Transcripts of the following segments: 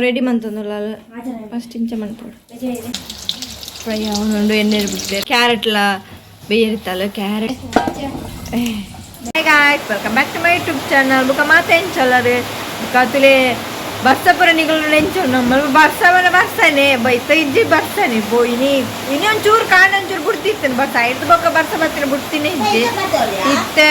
Ready ಮಂತೊಂದುಲ್ಲ. First ಇಂಚ ಮನ್ಪೊಡು. Fry ಆವೊಂದುಂಡು. ಎಣ್ಣೆ ಬಿಟ್ಟಿದೆ. ಕ್ಯಾರೆಟ್ಲ ಬೇಯಿರ್ತಲ್ಲ carrot. Hi guys, welcome back to my YouTube channel. ಬುಕ್ಕ ಮಾತ ಎಂಚಲ್ಲರು? ಬುಕ್ಕ ತುಲೆ ಬರ್ಸ ಪೂರ ನಿಗುಲು ನೆಂಚು. ನಮ್ಮ ಬರ್ಸ ಬನ ಬರ್ಸನೆ ಬೈತ ಇಜ್ಜಿ ಬರ್ಸನೆ ಬೋ. ಇನಿ ಇನಿ ಒಂಚೂರು ಕಾಂಡ ಒಂಚೂರು ಬಿಡ್ತಿತ್ತೇನೆ ಬರ್ಸ. ಐದು ಬೊಕ್ಕ ಬರ್ಸ ಬತ್ತಿನ ಬಿಡ್ತೀನಿ ಇಜ್ಜಿ. ಇತ್ತೆ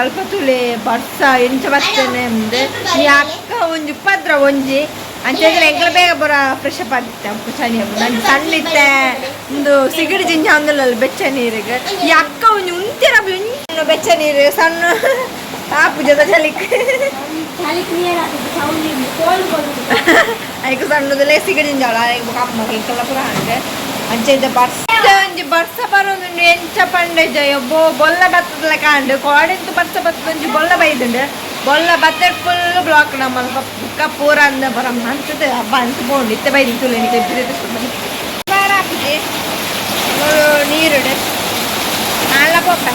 ಅಲ್ಪ ತುಲೆ ಬರ್ಸ ಎಂಚ ಬರ್ತೇನೆ ಅಂದೆ. ಈ ಅಕ್ಕ ಒಂಜಿ ಉಪದ್ರ ಒಂಜಿ ಅಂಚ ಎಂಕ್ಲ ಬೇಗ ಬರ ಫ್ರೆಶ್ ಅಪ್ ಆದಿತ್ತೆ. ಅಪ್ಪು ಚಳಿ ನಂಗೆ ಸಣ್ಣ ಇತ್ತೆ. ಒಂದು ಸಿಗಡಿ ಜಿಂಜ ಅಂದಲ್ಲ ಬೆಚ್ಚ ನೀರಿಗೆ. ಈ ಅಕ್ಕ ಒಂಜಿ ಉಂತಿರ ಒಂಜಿ ಬೆಚ್ಚ ನೀರು ಸಣ್ಣ ಆಪುಜದ ಚಲಿಕ್. ಐಕ್ ಸಣ್ಣದಲ್ಲೇ ಸಿಗಡಿ ಜಿಂಜಾಳ ಅಮ್ಮ ಎಂಕಲ್ಲ ಪುರ ಅಂಡೆ. ಅಂಚ ಇದ್ದ ಬರ್ಸ ಒಂಜಿ ಬರ್ಸ ಬರೋದುಂಡು. ಎಂಚ ಪಂಡೆ ಜಯ ಬೋ ಬೊಲ್ಲ ಬತ್ತದಲ ಕಾಂಡು ಕೋಡೆಂತು ಬರ್ಸ ಬತ್ತದ. ಒಂಜಿ ಬೊಲ್ಲ ಬೈದುಂಡು. ಬೊಲ್ಲ ಬತ್ತೆ ಫುಲ್ ಬ್ಲಾಕ್ ನಮ್ಮ ಬುಕ್ಕ ಪೂರ ಅಂದ ಬರ ಅಂತದ ಹಬ್ಬ ಅಂತ ಪೋಂಡು. ಇತ್ತೆ ಬೈದಿ ತುಲೆ ಬಾರ ಹಾಕುಜಿ ನೀರುಡು ನಾಳ ಪೋಪ.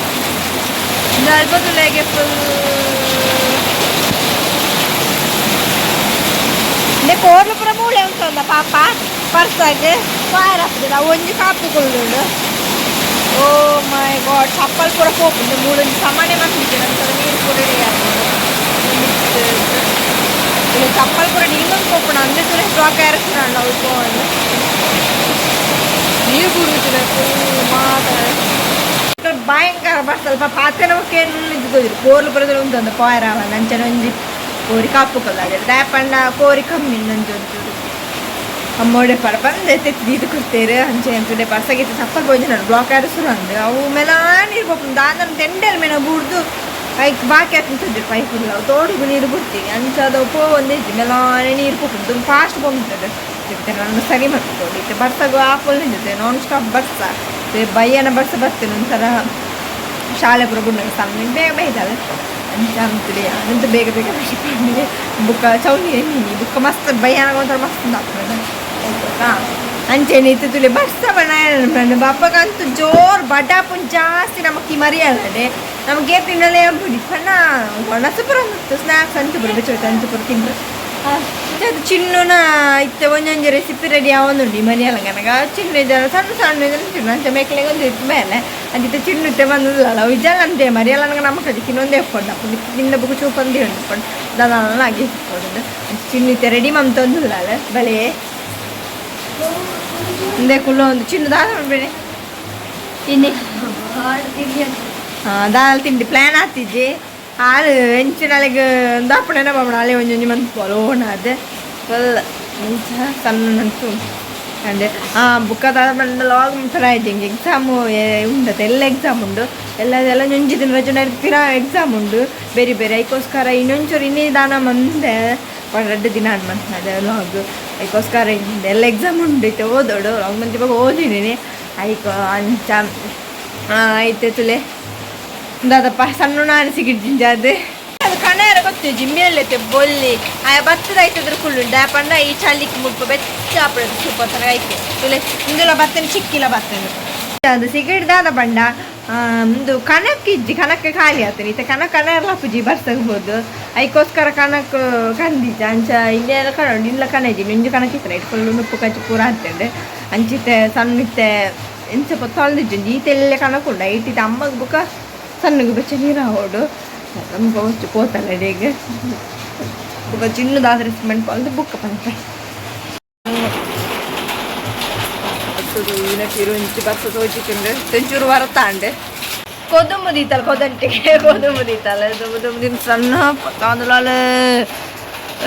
ಅಲ್ಪ ತುಲೆಗೆ ಫುಲ್ ಇಂದೆ ಕೋರ್ಲು ಪೂರ ಮೂಳೆ ಉಂಟುಂದ ಪಾಪ. ಪರ್ಸಾಗ್ ಫೈರ್ ಹಾಕ್ತದೆ. ಒಂಜಿ ಕಾಪು ಕುಲ್ಲುಂಡು. ಓ ಮೈ ಗಾಡ್, ಚಪ್ಪಲ್ ಪೂರ ಪೋಪುಂಡು. ಮೂಳೊಂಜಿ ಸಾಮಾನ್ಯ ಮಂತಿದ್ದೆ ನಂತರ ನೀರು ಪೂರ ರೆಡಿ ಆಗ್ತದೆ. ಇಲ್ಲಿ ಚಪ್ಪಲ್ ಪೂರ ನೀರೊಂದು ಪೋಪುಂಡು. ಅಂದೆ ತುಲೆ ಬ್ಲಾಕ್ ಆಯಿರ್ಸುಂಡು. ಅವು ಪೋಂಡು ನೀರು ಬೂರುತ್ತದೆ ಫುಲ್ ಮಾತ. ಭಯಂಕರ ಸ್ವಲ್ಪ ಪಾತೆನ ಇದ್ಕೋದಿರು. ಕೋರ್ಲು ಬರೋದ್ರೆ ಉಂಟು ಪಾಯರ ಅಂಚನೆ ಒಂಜಿ ಕೋರಿ ಕಾಪು ಕೊಲ್ಲಾದೆ. ದಾಯಪಂಡ ಕೋರಿ ಕಮ್ಮಿ ಒಂಜಿ ಒಂಚೂರು ಅಮ್ಮೋಡೆ ಪರ ಬಂದೆ ತೆತ್ತಿ ಕೊಡ್ತೇರು. ಅಂಚೆ ಎಂತುಡೆ ಪರ್ಸಗಿತ್ತು ಚಪ್ಪಲ್ ಪೋಜನ ಬ್ಲಾಕ್ ಆಯ್ರು ಶುರು ಅಂದು. ಅವು ಮೆಲ ನೀರು ಪೋಪುಂಡು. ದಾದನ ತೆಂಡೆಲ್ ಮೇನ ಬೂಡ್ದು ಐಕ್ ಬಾಕಿ ಆತು ಪೈಪ್. ಅವು ತೋಡುಗು ನೀರು ಬಿಡ್ತೀವಿ. ಅಂಚ ಅದು ಪೋ ಒಂದೇ ಮೆಲಾನೆ ನೀರು ಪೋಪುಂಡು. ಫಾಸ್ಟ್ ಪೋಂತದೆ. ನಾನು ಸರಿ ಮಾಡ್ಕೊಂಡು ಇತ್ತೆ ಬರ್ಸಗು ಆಪಲ್ ನಿಂತಿದೆ. ನಾನ್ ಸ್ಟಾಪ್ ಬರ್ಸ ಬಯ್ಯನ ಬರ್ಸ ಬರ್ತೇನೆ. ಒಂಥರ ಶಾಲೆ ಪೂರ ಗುಂಡ ಸಣ್ಣ ಬೇಗ ಬೈದಾಳೆ ಅಂಚ ಅಂತಲೇ ಅದಂತ ಬೇಗ ಬೇಗ ಖುಷಿ. ಬುಕ್ಕ ಚೌಲಿ ಎನ್ನಿನಿ ಬುಕ್ಕ ಮಸ್ತ್ ಬಯ್ಯಾನ ಒಂಥರ ಮಸ್ತ್ ಆಗ್ತದೆ. ಅಂಚೆನೆ ಇತ್ತು ತುಲೆ ಬರ್ಸ ಬಣ್ಣ ಬಪ್ಪಗಂತೂ ಜೋರ್ ಬಡಾಪುನ್ ಜಾಸ್ತಿ. ನಮಕ್ ಈ ಮರಿಯಲ್ಲಡೆ ನಮಗೆ ತಿನ್ನಲೇ ಬಿಡಿ ಪಣ್ಣ ಒಣಸು ಪೂರ ಸ್ನ್ಯಾಕ್ಸ್ ಅಂಚು ಪೂರ ಬೆಚ್ಚ ಅಂಚು ಪೂರ ತಿಂಡ್ರೆ ಅದು ಚಿನ್ನುನ ಇತ್ತೆ ಒಂಜೊಂಜಿ ರೆಸಿಪಿ ರೆಡಿ ಆವೊಂದುಂಡು. ಈ ಮರಿಯಲ್ಲ ಕನಕ ಚಿನ್ನ ಇದ್ದಾರ ಸಣ್ಣ ಸಣ್ಣ ಇದ್ದಾರೆ ಚಿನ್ನ ಅಂಚ ಮೇಕ್ಲೆಗೆ ಒಂದು ಇತ್ತು ಮೇಲೆ ಅಂಚಿತ್ತೆ ಚಿನ್ನು ಇತ್ತೆ ಬಂದದಲ್ಲ ಅವು ಅಂತೆ ಮರಿಯಲ್ಲ ನಮ್ಮ ಕಡೆ ತಿನ್ನೊಂದೇ ಇಪ್ಪೊಂಡು ಅಪ್ಪು ನಿನ್ನ ಬುಕ್ ಚೂಪಂದಿ ಉಂಡು ದಾದ ಆಗಿ ಇಪ್ಪೊಂಡು. ಅಂಚ ಚಿನ್ನು ಇತ್ತೆ ರೆಡಿ ಮಂತೊಂದುಲ್ಲ ಬಲೆ ಇಂದೇ ಕುಲ್ಲ ಒಂದು ಚಿನ್ನು ದಾದ ಬೇಡ ತಿನ್ನಿ. ಹಾಂ, ದಾಲ್ ತಿಂಡಿ ಪ್ಲ್ಯಾನ್ ಆತಿಜ್ಜಿ. ಹಾಲು ಎಂಚಿನಲೆಗ್ ದಾಪಣೆನ ಬಾಬಣ ಅಲೆ ಒಂಜೊಂಜಿ ಮಂತ್ ಪೊಲೋಣ ಅದೇ ಫುಲ್ ಮುಂಚ ಸಣ್ಣ ನಂತು ಅಂದೆ. ಬುಕ್ಕ ದಾದ ಲಾಗ್ ಥರ ಆಯ್ತು. ಹಿಂಗೆ ಎಕ್ಸಾಮು ಉಂಡತ್ತೆ ಎಲ್ಲ ಎಕ್ಸಾಮ್ ಉಂಡು ಎಲ್ಲ ಎಲ್ಲ ಒಂಜಿ ದಿನ ರಜೆ ಇರ್ತೀರಾ. ಎಕ್ಸಾಮ್ ಉಂಡು ಬೇರೆ ಬೇರೆ. ಐಕೋಸ್ಕರ ಇನ್ನೊಂಚೂರು ಇನ್ನೇ ದಾನ ಮಂದೆ ರಡ್ಡು ದಿನ ಅನ್ಮಂತ ಲಾಗ್. ಐಕೋಸ್ಕರ ಎಲ್ಲ ಎಕ್ಸಾಮ್ ಉಂಡು ಇತ್ತೆ ಓದೋಡು. ಲಾಗ್ ಮಂತಿ ಇವಾಗ ಓದಿದ್ದೀನಿ. ಐಕೋ ಅಂಚ ಐತೆ ತುಲೆ ದಾದಪ್ಪ ಸಣ್ಣ ನಾನು ಸಿಗಿಡ್ಜಿಂಜಾದೆ ಅದು ಕಣೆಯರ ಗೊತ್ತು ಜಿಮ್ಮಿಯಲ್ಲೈತೆ ಬೊಲ್ಲಿ ಆಯ ಬತ್ತದ ಐತದ್ರ ಕುಳ್ಳುಂಡು. ಪಂಡ ಈ ಚಳಿಕ್ ಮುಲ್ಪ ಬೆಚ್ಚ ಆಪುಂಡು. ಸೂಪರ್ ತರ ಐತೆ ತುಲೆ. ಇಂದುಲ ಬತ್ತನೆ ಚಿಕ್ಕಿಲ ಬತ್ತನೆ. ಅದು ಸಿಗಡಿ ದಾದ ಪಂಡ ಒಂದು ಕಣಕ್ ಇಜ್ಜಿ. ಕಣಕ್ಕೆ ಖಾಲಿ ಆತನೆ ಇತ್ತೆ. ಕಣಕ್ ಕಣ ಪೂಜಿ ಬರ್ಸಗ್ಬೋದು. ಐಕೋಸ್ಕರ ಕಣಕ್ ಕಂದಿಜ್ಜ. ಅಂಚ ಇಲ್ಲೆಲ್ಲ ಕಣ ಇಲ್ಲ ಕಣ ಇಜ್ಜಿ. ಒಂಜಿ ಕಣಕ್ ಇತ್ತು ರೈಟ್ ಫುಲ್ ನುಪ್ಪು ಕಜ್ಜಿ ಪೂರ ಅಂತಂಡೆ. ಅಂಚಿತ್ತೆ ಸಣ್ಣ ಇತ್ತೆ ಎಂಚ ಪೊತ್ತೊಂದಿಜ್ಜಿ. ಈತೆಲ್ಲ ಕಣಕ್ ಉಂಡು. ಐಟಿತ್ತೆ ಅಮ್ಮಗ್ ಬುಕ್ಕ ಸಣ್ಣಗೆ ಬೆಚ್ಚ ನೀರು ಆವೊಡು. ನಮ್ಗೆ ವಸ್ತು ಪೋತಲ್ಲ ಅಡಿಗೆ ಬುಕ್ಕ ಚಿನ್ನದಾದ್ರೆ ಸಿಮೆಂಟ್ ಪಾಲ್ದು ಬುಕ್ಕ ಪನ್ಪೆ ಇಂಚು ಬರ್ಸ ತೋಚಿತುಂಡು. ತೆಂಚೂರು ವರತಾಂಡು. ಕೊದುಂಬು ದೀತಲ್ಲ ಕೊದಂಟಿಗೆ ಕೊದುಂಬು ದೀತಲ್ಲ. ದುಂಬು ಸಣ್ಣ ಪತ್ತಾಂದುಲಾಲ.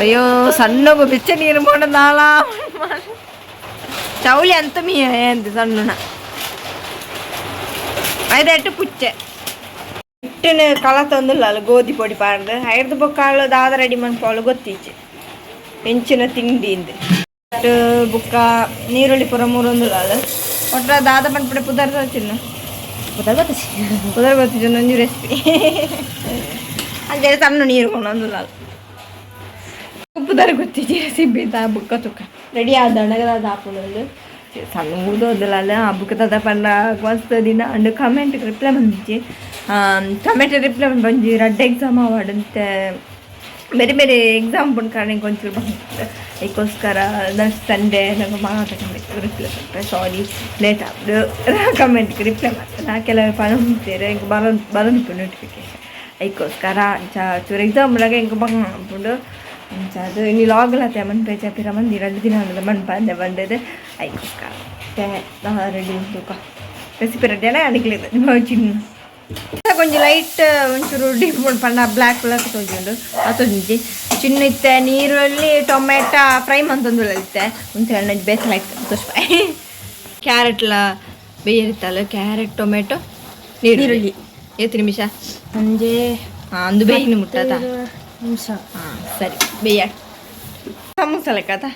ಅಯ್ಯೋ, ಸಣ್ಣಗು ಬೆಚ್ಚ ನೀರು ಮಾಡದಾಲ. ಚೌಲಿ ಅಂತ ಮೀ ಎಂತ ಸಣ್ಣನ ಐದೆಟ್ಟು ಪುಚ್ಚೆ ಹಿಟ್ಟಿನ ಕಲ ತಂದಿಲ್ಲ ಗೋಧಿ ಪೊಡಿ ಪಾಡ್ದು ಐರ್ದು ಬೊಕ್ಕ ದಾದ ರೆಡಿ ಮನ್ಪೋಳು ಗೊತ್ತೀಚೆ ಎಂಚಿನ ತಿಂಡಿ ಬುಕ್ಕ ನೀರುಳ್ಳಿ ಪೂರ ಮೂರೊಂದುಲ್ಲ ಒಟ್ರ ದಾದ ಪನ್ಪುಡೆ ಪುದರ್ ಚಿನ್ನ ಪುದರ್ ಗೊತ್ತಿಜಿ. ಪುದರ್ ಗೊತ್ತಿಜಿ ಒಂಜಿ ರೆಸಿಪಿ ಅಂಚೆ ಸಣ್ಣ ನೀರು ಕೊನೊಂದುಲ್ಲ. ಪುದರ್ ಗೊತ್ತಿಜಿ ರೆಸಿಪಿ ತಾ ಬುಕ್ಕ ತುಕ್ಕ ರೆಡಿ ಆದ ಅಣಗದ ಆಪುಂಡು. ಸಣ್ಣ ಊದೋದಲ್ಲ. ಆ ಬುಕ್ಕ ದಾದ ಪಂಡ ಮಸ್ತ್ ದಿನ ಅಂಡ್ ಕಮೆಂಟ್ ರಿಪ್ಲೈ ಬಂದಿಜ್ಜಿ. ಕಮೆಂಟ್ ರಿಪ್ಲೈ ಬಂಜಿ ರಡ್ಡ್ ಎಕ್ಸಾಮ್ ಅವಾಡಂತೆ. ಬೇರೆ ಬೇರೆ ಎಕ್ಸಾಮ್ ಬಂದ ಕಾರಣ ಒಂಚೂರು ಬಂತು ಅದಕ್ಕೋಸ್ಕರ ನಾನು ಸಂಡೇ ನಂಗೆ ಮಾತ ಕಮೆಂಟ್ ರಿಪ್ಲೈ ಕೊಟ್ಟೆ ಸಾರಿ ಲೇಟ್ ಆಗ್ದು ಕಮೆಂಟ್ಗೆ ರಿಪ್ಲೈ ಮಾಡ್ತೇನೆ ಕೆಲವರು ಪನಂತೇರೆ ಇಂಕ ಬರೋದು ನೋಟಿಫಿಕೇಶನ್ ಅದಕ್ಕೋಸ್ಕರ ಅಂಚ ಚೂರು ಎಕ್ಸಾಮ್ ಒಳಗೆ ಇಂಕ ಬಂದು ಅಂಚ ಅದು ಇನ್ನು ಲಾಗ್ಲತ್ತೆ ಮನ್ಪೆ ಪಿರ ಮಂದಿ 2 ದಿನ ಆನದ ಮನ್ಪಂದೆ ಬಂದದ್ದು ಅದಕ್ಕೋಸ್ಕರ ರೆಡಿ ಉಂಟು ರೆಸಿಪಿ ರೆಡಿ ಅಲ್ಲ ಅಡಿಗ್ಲಿದೆ ಚಿನ್ನ ಕೊಂಚ ಲೈಟ್ ಒಂಚೂರು ಡಿಪ್ ಪಂಡ ಬ್ಲ್ಯಾಕ್ ಕಲರ್ ತೋಜುಂಡು ಅದು ಚಿನ್ನ ಇತ್ತೆ ನೀರುಳ್ಳಿ ಟೊಮೆಟೊ ಫ್ರೈ ಮಂತೊಂದು ಇತ್ತೆ ಒಂದು ಎಣ್ಣೆ ಬೇಸಲ ಇತ್ತು ತೋಷ್ಪಾಯಿ ಕ್ಯಾರೆಟ್ಲ ಬೇಯಿರ್ತಲ್ಲ ಕ್ಯಾರೆಟ್ ಟೊಮೆಟೊ ನೀರುಳ್ಳಿ ಎತ್ತು ನಿಮಿಷ ಅಂಜೆ ಹಾಂ ಅಂದು ಬೇಯಿನ ಮುಟ್ಟದ ನಿಮಿಷ ಹಾಂ ಸರಿ ಬೇಯ ಸಮೋಸ ಲೆಕ್ಕದ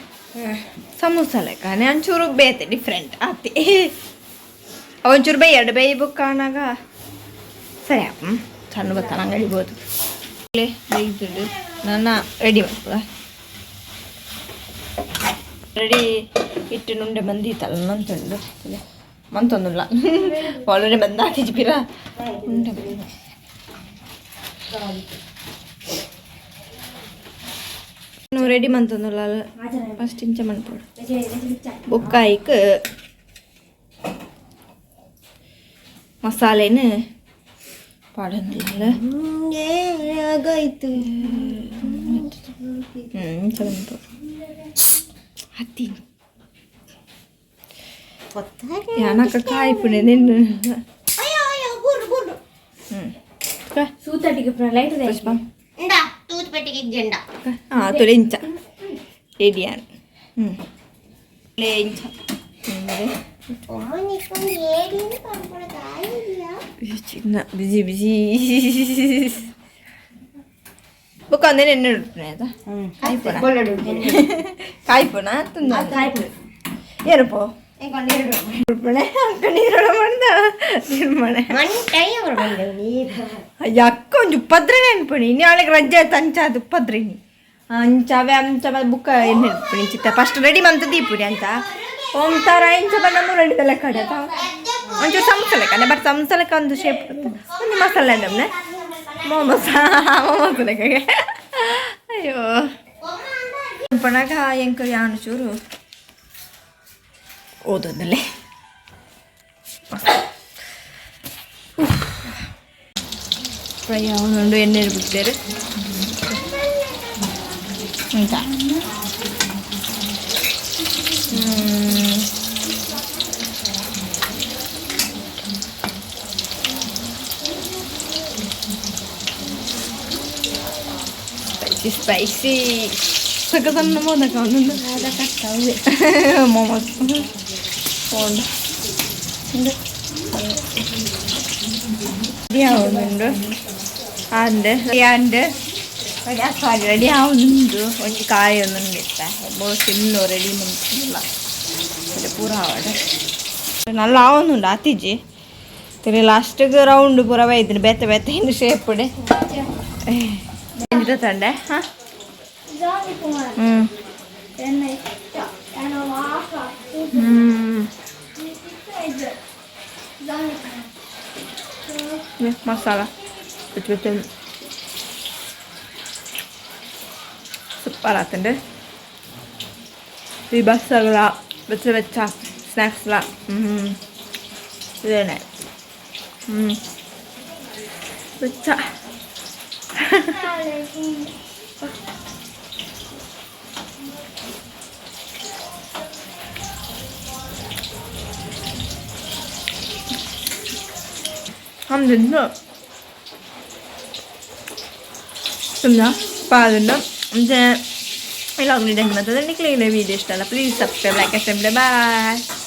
ಸಮೋಸ ಲೆಕ್ಕನೆ ಒಂಚೂರು ಬೇತೆ ಡಿಫ್ರೆಂಟ್ ಆತಿ ಒಂಚೂರು ಬೇಯ ಎರಡು ಬೇಯಿ ಬುಕ್ ಕಾಣಾಗ ಸರಿ ಅಪ್ಪ ಸಣ್ಣ ಬತ್ತ ನಂಗೆ ಅಡಿಬೋದು ಬೇಯ್ದುಂಡು ನನ್ನ ರೆಡಿ ಮಾಡ್ಬೋದ ರೆಡಿ ಇಟ್ಟು ನುಂಡೆ ಬಂದಿತ್ತಲ್ಲ ನಂತುಂಡು ಮಂತೊಂದುಲ್ಲ ಆಲ್ರೆಡಿ ಬಂದಾತಿಜ್ಬಿರ ಉಂಡೆ ಬಂದ నువ్వు రెడీ మంతుందుల ఫస్ట్ ఇంచమనుకోడు బొక్కాయికి ಮಸಾಲೆನ ಪಾಡೊಂದುಲ್ಲ ಆಗಾಯ್ತು ಇಂಚ ಹತ್ತಿ ಯಾನಕ ಕಾಯ್ಪುಣೆ ನಿನ್ನ ಸೂತಟಿಗೆ ಲೈಟ್ ಪುಷ್ಪ ತೂತ್ಪೆಟ್ಟಿಗೆ ಜೆಂಡ ಹಾಂ ತುಳಿ ಇಂಚ ರೆಡಿಯಾನ್ ಹ್ಞೂ ಇಂಚ ಚಿನ್ನ ಬಿಸಿ ಬಿಸಿ ಬುಕ್ ಅಂದೇ ಎಣ್ಣೆ ಉಡ್ಪುಣೆ ಆಯ್ತಾ ಕಾಯ್ಪುಣ ಕಾಯ್ಪುಣ ತುಂದ ಏನಪ್ಪ ಉಡ್ಪಣೆ ಅಕ್ಕ ನೀರೋಡ ಮಾಡ್ದ ನಿರ್ಮಣೆ ಅಕ್ಕ ಒಂಜಿ ಉಪದ್ರನೆ ಅನ್ಪಣಿ ಇನ್ನು ಅವಳಿಗೆ ರಜೆ ಆಯ್ತು ಅಂಚ ಅದು ಉಪದ್ರಿನಿ ಅಂಚವೆ ಅಂಚ ಬುಕ್ಕ ಎಣ್ಣೆ ಇಡ್ಪಣಿ ಚಿತ್ತ ಫಸ್ಟ್ ರೆಡಿ ಮಂತ ದೀಪುಡಿ ಅಂತ ಒಂಥರ ಇಂಚ ಬಣ್ಣ ರೆಡಿ ಲೆಕ್ಕ ಒಂಚೂರು ಸಮೋಸ ಲೆಕ್ಕನೆ ಬಟ್ ಸಮೋಸ ಲೆಕ್ಕ ಒಂದು ಶೇಪ್ ಒಂದು ಮಸಾಲೆ ನಮ್ಮನೆ ಮೋಮೋಸ ಮೋಮೋಸ್ ಲೆಕ್ಕಗೆ ಅಯ್ಯೋ ಪಣಗ ಎಂಕ ಯಾನು ಚೂರು ಓದೋದಲ್ಲೇ ಫ್ರೈ ಆವೊಂದುಂಡು ಎಣ್ಣೆ ಬಿಡ್ತೇವೆ ಅಂತ ಸ್ಪೈಸಿ ಸ್ಪೈಸಿ ಸಕ್ಕ ಸಣ್ಣ ಮೋದಕ ಒಂದೊಂದು ಮೋಮೋಸ್ ಉಂಡು ರೆಡಿ ಆವೊಂದುಂಡು ಅಂಡ್ ಅಂಡ್ ಸಾರಿ ರೆಡಿ ಆವೊಂದುಂಡು ಒಂಜಿ ಕಾಯಿ ಒಂದುಂಡು ಇತ್ತ ಬೋಸ್ ಇನ್ನು ರೆಡಿ ಮಂತಿಲ್ಲ ಪೂರ ಆವಡ್ ನಲ್ಲ ಆವೊಂದುಂಡು ಆತಿಜಿ ತಿರಿ ಲಾಸ್ಟಿಗೆ ರೌಂಡ್ ಪೂರ ಬೈದಿನಿ ಬೇತೆ ಬೇತೆ ಇನ್ನು ಶೇಪುಡೆ ತಂಡೆ ಹಾಂ ಹ್ಞೂ ಹ್ಞೂ ಮಸಾಲ ಬೆಚ್ಚ ಸೂಪರ್ ಆತಂಡು ಈ ಬಸ್ಸಗಳ ಬೆಚ್ಚ ಬೆಚ್ಚ ಸ್ನ್ಯಾಕ್ಸ್ಲ ಇದೇನೆ ಬೆಚ್ಚ ಹಮ್ದಿಂದ ಸುಮ್ಮನೆ ಪಾದಿಂದ ಅಂಚೆ ಇಲ್ಲ ನಿಮಗೆ ವೀಡಿಯೋ ಇಷ್ಟ ಅಲ್ಲ please subscribe like assembly boy.